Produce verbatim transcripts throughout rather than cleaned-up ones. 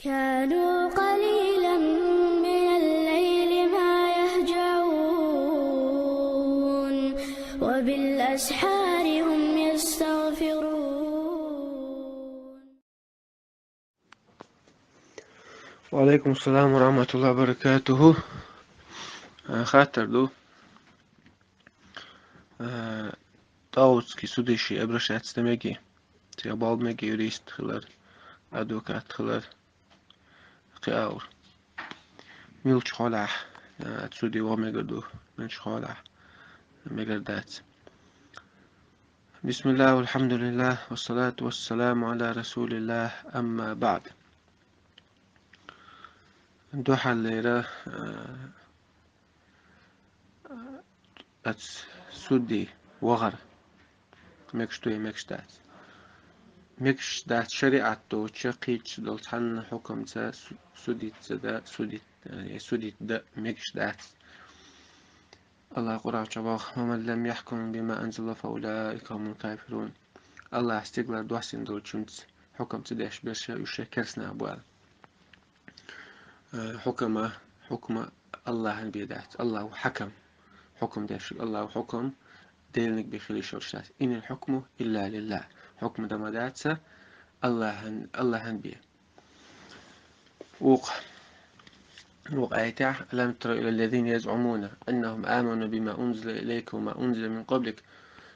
كانوا قليلا من الليل ما يهجعون، وبالأسحار هم يستغفرون. وعليكم السلام ورحمة الله وبركاته. Э, хаттар ду. Э, тӀагӀутский судище обращаться де мегий. Цигахь болу мегий юрист хилар, адвокат хилар, кхин а. Милчу хьолахь, э, судья ваха мегар ду, милчу хьолахь мегар дац. بسم الله والحمد لله والصلاة والسلام على رسول الله، أما بعد. Дуьххьарлера, э, оцу судьи вахар мегаш ду я мегаш дац? Мегаш дац, шариӀат доцуш кхечу долу цхьанна хьукамца су-, судиться дан, судит-, э, судить дан мегаш дац. Аллах Къуръан чохь боху: «ومن لم يحكم بما أنزل الله فأولئك هم الكافرون». Аллахьа стигалара доссийна долчуьнца хьукам ца деш берш, уьш шайн керстанаш бу аьлла. Э, хьукама, хьукма Аллахьан бен дац. Аллаху хьакам. Хьукам деш, Аллаху хьукам Делан бен хила йиш йолуш дац. «إن الحكم إلا لله». Хьукма дан ма дац Аллахьан, Аллахьан бен. Вукху, вукху аятехь: «ألم تر إلى الذين يزعمون أنهم آمنوا بما أنزل إليك وما أنزل من قبلك».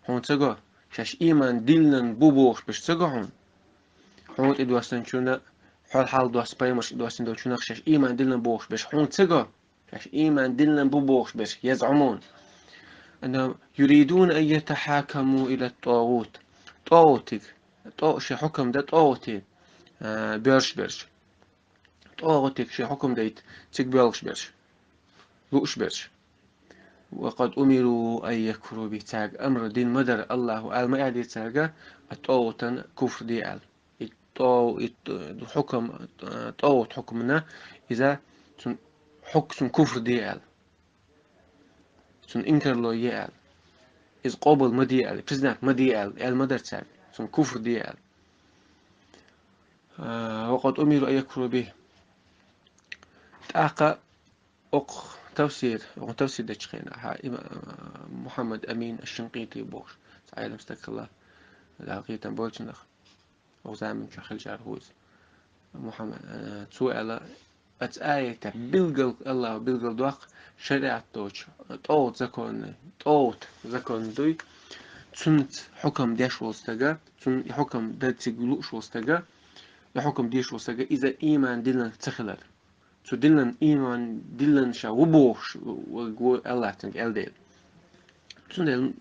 Хьуна ца го, шаьш ийман диллина бу бохуш берш ца го хьуна? Хьуна тӀедоссинчунна, хьол хьалха доссийна пайхамаршка тӀедоссийна долчунах шаьш ийман диллина бохуш берш хьуна ца го? Шаьш ийман диллина бу бохуш берш, يزعمون. أنهم يريدون أن يتحاكموا إلى الطاغوت. ТӀагӀутиг, тӀо-, шайн хьукам дан тӀагӀуте, а, боьрша берш. ТӀагӀутиг шайн хьукам дайта цига боьлхуш берш. Лууш берш. «وقد أمروا أن يكفروا به». Цаьрга амр дина ма дара, Аллахьа ала ма аьллера цаьрга, а тӀагӀутан куфр де аьлла. И тӀо-, и т-, хьукам, а, тӀагӀут хьукмана иза цунна хьук-, цунна куфр де аьлла. Цунна инкарло е аьлла. Иза къобал ма де аьлла, признать ма де аьлла, аьлла ма дара цаьрга. Цунна куфр де аьлла. А, «وقد أمروا أن يكفروا به». ТӀаккха окху тафсир, окху тафсир дечу хенахь, има-, Мухаммад Амин аш-Шинкъити бохуш, цхьа Ӏелам стаг хилла, Дала къинхетам бойла цунах, окху заманчохь хилчара хӀу иза. Мухаммад, э, цо аьлла, оцу аятехь билггал, Аллахьа билггал доккху шариӀат доцуш, тӀагӀут законна, тӀагӀут закон дуй, цунца хьукам деш волу стага, цунна и хьукам дан цига лууш волу стага, и хьукам деш волу стага, иза ийман диллина ца хилар. Цу диллина, ийман диллина ша ву бохуш, ву, ву Аллахь цуьнга аьлла дела. Цундела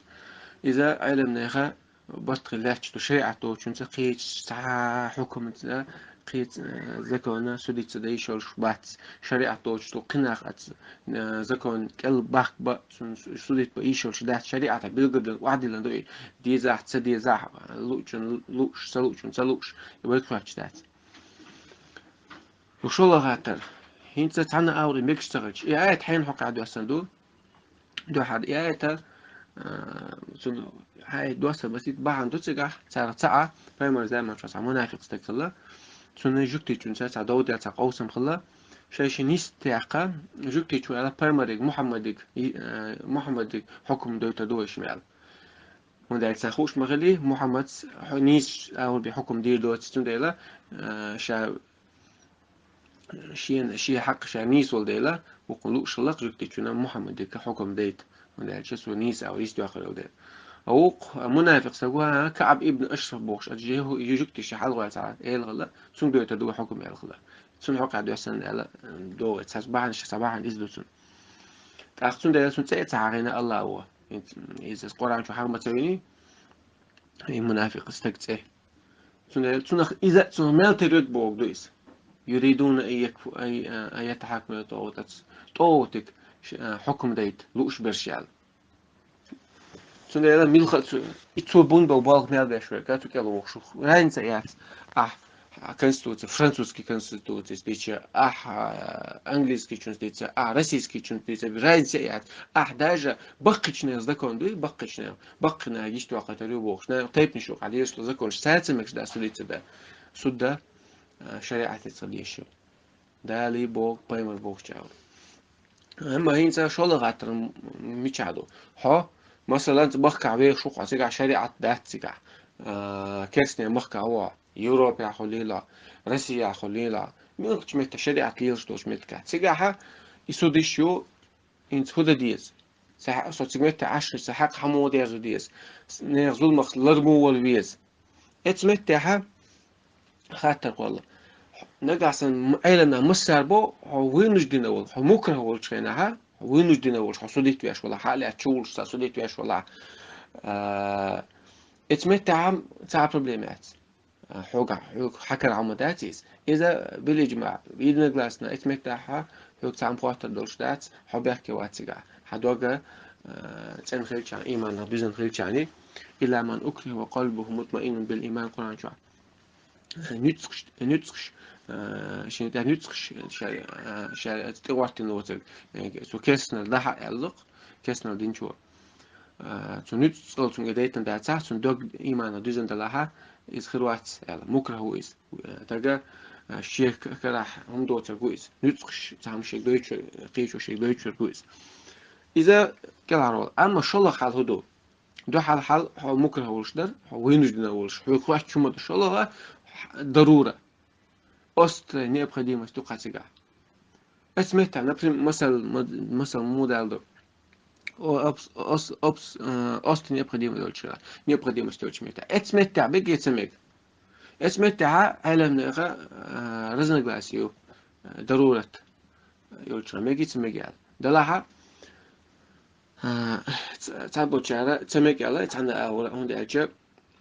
иза Ӏеламнеха барт хила лаьтташ ду, шариӀат доцучунца кхечу цхьа хьукмаца, кхечу, э, законна судиться дан йиш йолуш бац. ШариӀат доцуш ду кхин нах оцу, э, закон кӀел бахка бан, цунна су-, судить бан йиш йолуш дац. ШариӀатехь билгалдина, охьадиллина ду и, дезахь, ца дезахь, луучун лууш, ца луучун ца лууш, и вайга хоьттуш дац. Ву шолгӀа хаттар. ХӀинца цхьанна агӀор мегаш ца хилча, и аят хьенан хьокъехь доьссина ду? Дуьххьара и аят, а, цуьнан хьайн доьссина масийтта бахьана ду цигахь, царах цхьаъ, пайхамаран заманчохь цхьа мунафикъ стаг хилла. Цунна жуьгтичунца цхьа дов даьлла, цхьа къовсам хилла. Шайн ши нийса тӀе яьккха, жуьгтичо аьлла, пайхамариг Мухаммадиг, и, а, Мухаммадиг хьукум дойтур ду вай шимма аьлла. ХӀунда аьлча царна хууш ма хиллий, Мухаммадс хьо-, нийса агӀор бен хьукум дийр доций, цундела, а, ша шена, шен хьакъ ша нийса волу дела, вукхунна лууш хилла-кх жуьгтичунна Мухаммадига хьукум дайта, хӀунда аьлча цо нийса агӀор йист йоккхур йолу дела. А вукху, а, мунафикъ стаг ву, а, КаӀб ибн Ашраф бохуш, оцу жу-, жуьгтича хьалхаваьлла цхьа эла хилла, цуьнга дойтур ду вай хьукум аьлла хилла. Цуьнан хьокъехь доьссина аьлла, м, догӀу, цхьа бахьана, цхьа бахьана иза ду цуьнан. ТӀаккха цундела цуьнан цӀе а ца хьахийна Аллахьа. Иза Къуръан чу хьаха ма ца вини, и мунафикъ стаг цӀе. Цундела цунах иза, цунах мел тера верг бохург ду иза. «يريدون أن يكف-، أن، أن يتحاكموا إلى الطاغوت», оцу тӀагӀутиг ш-, а, хьукум дайта лууш берш аьлла. Цундела милха а цу, и цо бун болу болх мел беш верг, а цу кӀел вохуш ву. Разница яц. Ахь конституция, французский конституцияс дийца, ахь, а, английскийчунца дийца, ахь российскийчунца дийца, разница яц. Ахь даже баккхийчеран закон дуй, баккхийчеран, баккхийчеран йист йоккхуьйтур ю бохуш, нах тайпанаш юкъахь дезаш долу законаш, цаьрца мегаш дац судиться дан. Суд дан. а, шариӀатаца деш ю. Дала боху, пайхамар бохучу агӀор. Амма хӀинца шолгӀа хаттар м-, мичахь ду? Хьо, масалан, махкахь вехаш ву хьо, цигахь шариӀат дац цигахь. А, керстне махкахь ву хьо, Европехь хуьлийла, Россехь хуьлийла, муьлххачу метте шариӀат лелаш долчу меттигахь. Цигахь и судиш ю, хӀинца хӀун дан деза? Сан хьа-, со цига метте Ӏаш хилча, сан хьакъ хьан муха дерзо деза? Нехан зуламах лар муха вала веза? Эцу меттехьа хаттар кхолла. Нагахь сан м-, Ӏеламнах массара бо, хьо вынуждена волу, хьо мукрах волчу хенахьа, хьо вынуждена волуш, хьо судить веш вала, хьа а лаьцна чу волуш сан судить веш вала. А, эцу меттехьа цхьа а проблема яц. А, хьога, хьога хьакара хьума дац иза. Иза билиджма, единогласно, эцу меттехьа хьога цхьа а хоттар долуш дац, хьо бехке вац цигахь. Хьан дога, а, цӀена хилчахьана, иманах дуьзна хилчахьана, «Илла ман укрихӀа ва къалбухӀу мутмаиннун бил иман» Къуръан чохь. Нуьцкъаш, нуьцкъаш, а, шен тӀе нуьцкъаш, ша-, а, ша-, тӀе гӀоттина воцург, э, цу кеснал дахьа аьлла-кх, кеснал динчо. А, цу нуьцкъал цуьнга дайтина дацахь, цуьнан дог иманах дуьзна далахьа, иза хир вац аьлла, мукрах ву иза. Э, тага, а, шех к-, карахь хӀума доцург ву иза. Нуьцкъаш цхьа хӀума шега дойтуш, кхечо шега дойтуш верг ву иза. Иза кӀелхьарвала. Амма шолгӀа хьал хӀун ду? Дуьхьал хьал хьо мукрах волуш дара, хьо вынуждена волуш. Хьоьга хоьттуш хӀума ду шолгӀа, дарура. Острая необходимость ду кхин цигахь. Эцу меттехь, например, масал, ма-, масал муха дала ду? О, обс-, ос-, обс-, э, острая необходимость йолчу хенахь. Необходимость йолчу меттехь. Эцу меттехь мега я ца мега? Эцу меттехьа Ӏеламнаха, э, разногласие ю, э, дарурат йолчу хенахь мега я ца мега аьлла. Делахьа, а, ц-, цхьаболчара ца мега аьлла, цхьана агӀора, хӀунда аьлча,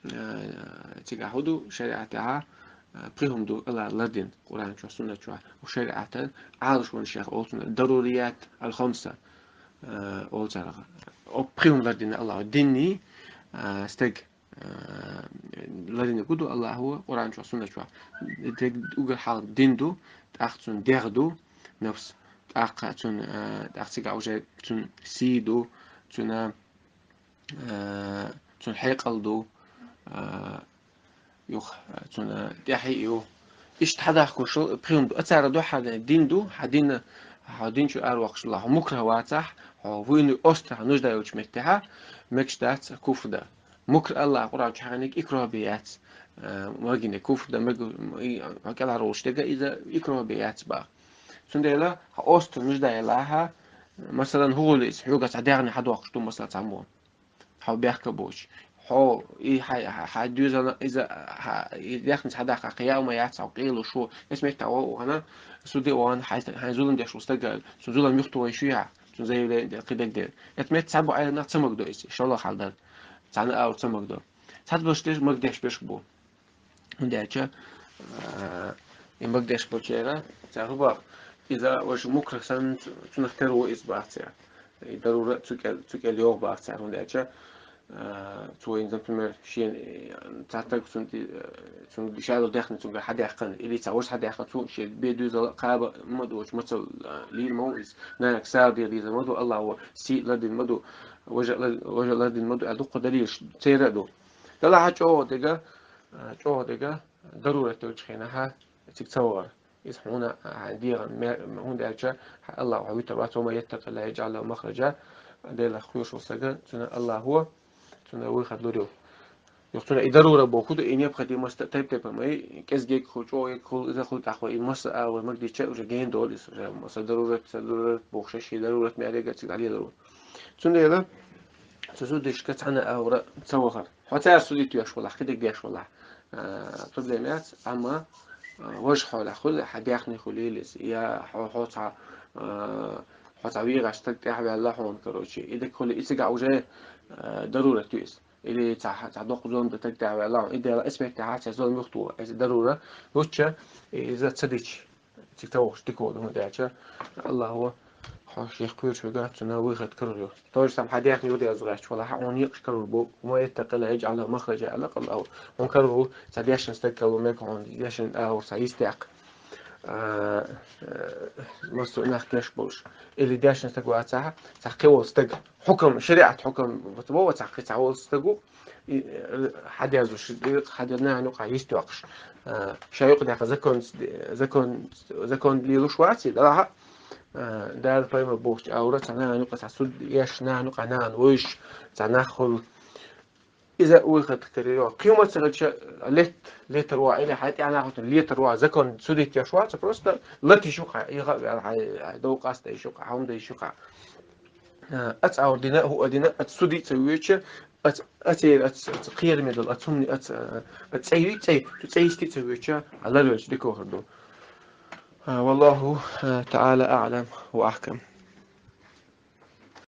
а, цигахь хӀун ду, шариӀатехьа, а, пхи хӀума ду АллахӀа лардина, Къуръан чохь, Суннат чохь, у шариӀатан Ӏалашонаш яха олу цунах, дарурият аль-хамса, а, олу царах. О, пхи хӀума лардина АллахӀа, динний, а, стаг, а, лардина гу ду АллахӀа, Къуръан чохь, Суннат чохь. Дерг угар хьалха дин ду, тӀаккха цуьнан дегӀ ду, нафс, тӀаккха цуьнан, а, тӀаккха цигахь уже цуьнан сий ду, цуьнан а, цуьнан хьекъал ду, а, юха, а, цуьнан тӀаьхье ю. Иштта хьадахкуш пхи хӀума ду. Цара дуьххьара дин ду, хьан дин, хьо дин чу аравоккхуш валахь, хьо мукрах вацахь, хьо вуйна остагӀа нужда йолчу меттехьа, мегаш дац куфр дан. Мукр АллахӀа Къуръан чу хьахийнарг икрох бен яц, а, магийна куфр дан мега, и, хьо кӀелхьарволуш дерг иза икрох бен яц боху. Цундела хьо остагӀа нужда ялахьа, масалан, хӀун гӀуьллу иза, хьоьга цхьа даьхни хьадоккхуш ду, масала, цхьаммо. Хьо бехке боцуш. Хьо и хьай, хьай, хьай доьзална иза, хьа-, и даьхни хьадаккха кхин яа ма яц, хьо къело шу. Эцу метта ван, суде ван, хьайн, хьайн зулам деш ву стаг, цуьнан зулам юхатухуш ю яхь, цуьнан заявление де, кхидерг де. Эцу метта цхьаболу Ӏеламнах ца магадо иза, шолгӀа хьал дара. Цхьана агӀор ца магадо. Цхьаболуш деш, магадеш берш бу. ХӀунда аьлча, а, и магадеш болчеран, цара хӀун боху, иза важа мукрах санна цу-, цунах тера ву иза боху цара. И дарура цу кӀел-, цу кӀел йогӀу боху цара, хӀунда аьлча, а, цо иза, например, шена, э, цхьа стаг цунна ти-, э, цунна ша долу даьхни цуьнгара хьадаьккхина, или цхьа важа хьадаьккхина, цо шен бен доьзал кхаба ма доцуш, мацалла, а, лийр ма ву иза, нанаг сагӀа дийр дийзар ма ду, АллахӀа сий лардина ма ду, важа лар-, важа лардина ма ду аьлла, дуккха далилаш церан а ду. Делахь чӀогӀа дерг, а, чӀогӀа дерг, дарурат долчу хенахьа цига ца вахар. Иза хьуна, а, хьайн дегӀан мер-, хӀунда аьлча, хьан АллахӀа хьо вуьтур вац, ва ман яттакъиллахӀа яжӀал лахӀу махраджа, Делах кхоьруш волу стаг, цунна АллахӀа, цунна выход лур ю. Юха цунна и дарура боху ду, и необходимость тайп-тайпана ма ю, кӀезиг егга хуьлу, чӀогӀа егга хуьлу, иза хуьлу тӀаккха, и масса а вай магадича уже гена долу иза, уже масса дарурат, ца дарурат бохуш, шен дарурат мерега цига дӀалелар ву. Цундела, цу судишка цхьана агӀора ца вахар. Хьо цара судить веш валахь, кхидерг деш валахь, а, проблема яц, амма, а, важа хьолехь хуьлу, хьан даьхни хуьлийла иза, я хьо, хьо цхьа, а, хьо цхьа вегӀаш стаг тӀаьхьаваьлла хьуна, короче, и дерг хуьлу, и цигахь уже, а, дарурат ю иза. Или цхьа, цхьа доккха зулам дан стаг тӀаьхьаваьлла хьуна, и дела эцу меттехьа цхьа зулам юхатуху, иза дарура, лучча, иза ца дича. Цига ца вахуш дика волу, хӀунда аьлча АллахӀа хьо шех кхоьруш вегахь, цунна выход карор ю. То же самое, хьан даьхни юхадерза гӀерташ валахь, хьуна екъаш карор бу, ва ман яттакъиллахӀа яжӀал лахӀу махраджа аьлла АллахӀа. Хьуна карор ву, цхьа дешна стаг карор ву, мега хьуна дешна агӀор цхьа йист яккха. А, э, массо а нах кеш болуш. Или дешна стаг вацахь, цхьа кхин волу стаг. Хьукам, шариат хьукам, вот, во, цхьа кхин цхьа волу стагу, и, э, хьадязуш, и хьадя нахана юкъа йист йоккхуш. А, ша юкъа даккха закон, закон, закон лелуш вац и, далахьа, а, Дала пайхамар бохучу аура, цхьа нахана юкъа цхьа суд еш, нахана юкъа нахана вуьйш, цхьа нах хуьлу. Иза уьйхатта карийра. Кхин ма ца хилча, лет-, летар ван, или хьайн тӀаьхьа нахана летар ван, закон судить еш вац, просто латиш ю-кха, и гӀа а ваьлла, хьайн, хьайн дов къаста йиш ю-кха, хьуна дан йиш ю-кха. А, аца аур дина, хӀу а дина, аца суди ца воьдуча, аца, аца эр, аца, аца кхераме долу, аца хӀумане, аца, аца цӀе ю, цӀе, цу цӀе йисте ца воьдуча, а ларвелча дика хир ду. А, валлаху, а, таӀала аӀлам ва ахкам.